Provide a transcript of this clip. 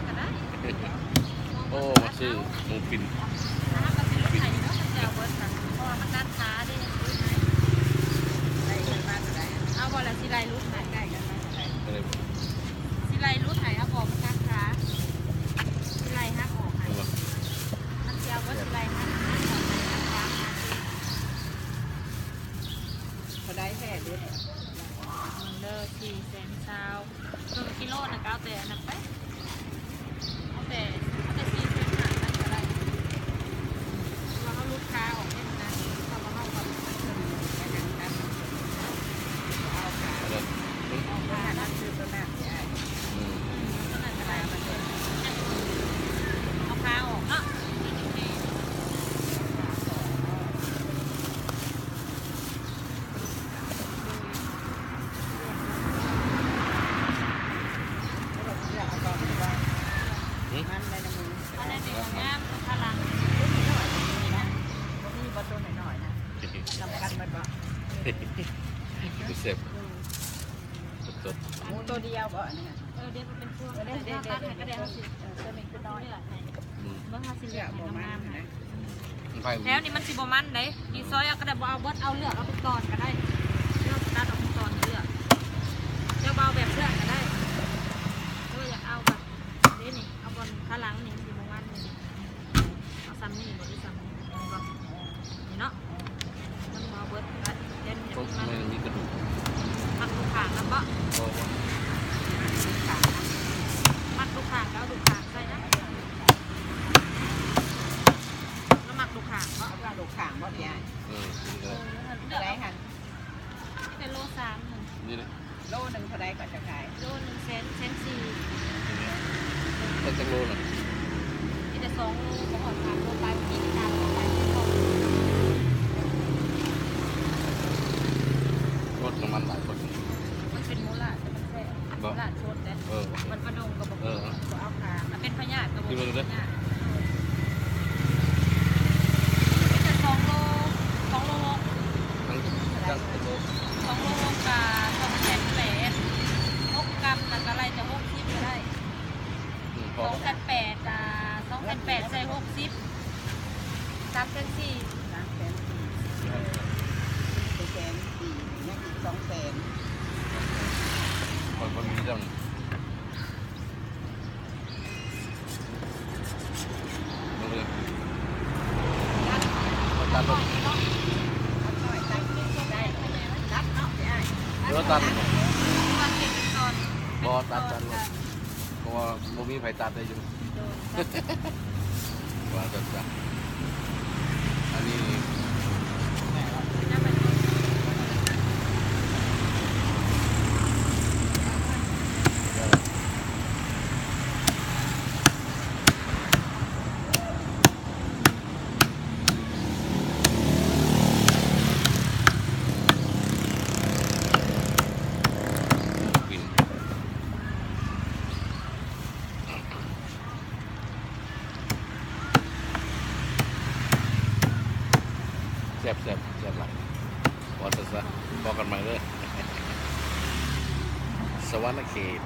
ກໍໄດ້ ໂອ້ ມາຊື້ໝູປີ້ນ ແລ້ວກໍຊິຫຼຸດໃຫ້ເນາະ ເຂົາເຈົ້າເບິດນະ ເພາະວ່າມັນດັດຂາເດ້. ໄດ້ເລີຍ ມາກໍໄດ້ ເອົາບໍ່ລະ ຊິໄລ່ຫຼຸດໃຫ້ ໄດ້ກໍໄດ້ ຊິໄລ່ຫຼຸດໃຫ້ ເອົາບໍ່ ມັນດັດຂາ ຊິໄລ່ຫັກອອກໃຫ້ ເອົາບໍ່ ມັນຊິເອົາບໍ່ ຊິໄລ່ຫັກ ຫັກອອກໃຫ້ ຫັກສາມ ເທົ່າໃດແທ້ເດ້ ເບິ່ງເດີ ສີ່ແສນຊາວ ເຄິ່ງກິໂລນະ ກໍເອົາແຕ່ອັນນັ້ນໄປ ເອົາແຕ່ ເອົາແຕ່ສີ່ແສນຫ້າໄປກໍໄດ້ ເພາະວ່າເຮົາຫຼຸດຄ່າອອກເດ້ນະ ເພາະວ່າເຮົາກໍ ເອົາຄ່າ ເອົາຄ່ານັ້ນຊື້ຕົວນັ້ນ ອືມ ເອົາຕົວນັ້ນກໍໄດ້ ເອົາຄ່າອອກເນາະ. ອັນນັ້ນນີ້ງາມ ຂ້າງຫຼັງ ບໍ່ມີບໍ່ ໂຕນ້ອຍໆນະ ສຳຄັນໝົດບໍ່ ແຊບ ອືມ ສົດໆ ໝູໂຕດຽວບໍ່ ອັນນີ້ນະ ເອີ ດຽວມັນເປັນພວງ ເອີ ດຽວຕັດໃຫ້ກໍໄດ້ ເຮົາຊິ ເອີ ໂຕນີ້ຄືນ້ອຍ ເລືອກໃຫ້ ອືມ ເບິ່ງເຮົາຊິເລືອກໃຫ້ງາມໆໃຫ້ ແຖວນີ້ມັນຊິບໍ່ມັນເດ້ ນີ້ຊອຍເອົາກໍໄດ້ ບໍ່ເອົາເບິດ ເອົາເລືອກເອົາເປັນຕອນກໍໄດ້ ເລືອກຕັດເອົາເປັນຕອນເລືອກ ເຈົ້າບໍ່ເອົາແບບເລືອກກໍໄດ້ ເອີ ຢາກເອົາແບບນີ້ນີ້ ເອົາບ່ອນຂາຫຼັງນີ້ມັນຊິບໍ່ມັນນີ້ ເອົາສ່ຳນີ້ບໍ່ ຫຼືສ່ຳນີ້ ນີ້ເນາະ ມັນບໍ່ເອົາເບິດກໍໄດ້ ແຕ່ມັນຢາກ ຕົກ ມັນ ມັນມີກະດູກ ມັກດູກຂ້າງນຳບໍ່? ບໍ່ ມັກດູກຂ້າງ ມັກດູກຂ້າງກໍເອົາດູກຂ້າງໃສ່ນະ. ລາວມັກດູກຂ້າງບໍ່? ເອົາລູກຂ້າງບໍ່ ພີ່ອ້າຍ? ເອີ ເອີ ເລືອກເອົາ ເທົ່າໃດຫັ້ນ? ມີແຕ່ໂລສາມຫັ້ນ ນີ້ນະ ໂລໜຶ່ງເທົ່າໃດກໍຈະຂາຍ? ໂລໜຶ່ງແສນ ແສນສີ່ ເປັນຈັກໂລນະ? ມີແຕ່ສອງໂລ ບໍ່ຮອດສາມໂລປາຍ ມີແຕ່ສາມໂລປາຍ ເປັນສອງໂລ ລົດນ້ຳມັນຫຼາຍຄົນ ມັນເປັນໂມລາດ ແຕ່ມັນແຊບ ບໍ່ ໂມລາດສົດເດ້ ເອີ ມັນປະດົງກໍບໍ່ ເອີ ບໍ່ເອົາຂາ ມັນເປັນພະຍາດກໍບໍ່ ກິນເບິ່ງເດີ ເປັນພະຍາດ ມີແຕ່ສອງໂລ ສອງໂລຫົກ ທັງຈັກໂລ ສອງໂລຫົກກະສອງແສນແປດ ຫົກກຳນະກະໄລ່ແຕ່ຫົກສິບກະໄດ້ ອືມ ສອງແສນແປດ ອ່າ ສອງແສນແປດໃສ່ຫົກສິບ ສາມແສນສີ່ ສາມແສນສີ່ ເອີ ແສນສີ່ ຍັງອີກສອງແສນ ຂ້ອຍບໍ່ມີແລ້ວນີ້ ເບິ່ງເດີ ຕັດລົງ ຕັດເນາະ ຕັດ ເອີ ຕັດ ບໍ່ ຕັດ ຕັດ ເພາະວ່າບໍ່ມີໃຜຕັດໄດ້ຢູ່ ໂດຍ ວ່າຊັ້ນຊະ ອັນນີ້ ແຊບໆ ແຊບຫຼາຍ ພໍຊະຊະ ພໍກັນໃໝ່ເດີ ສະຫວັນນະເຂດ.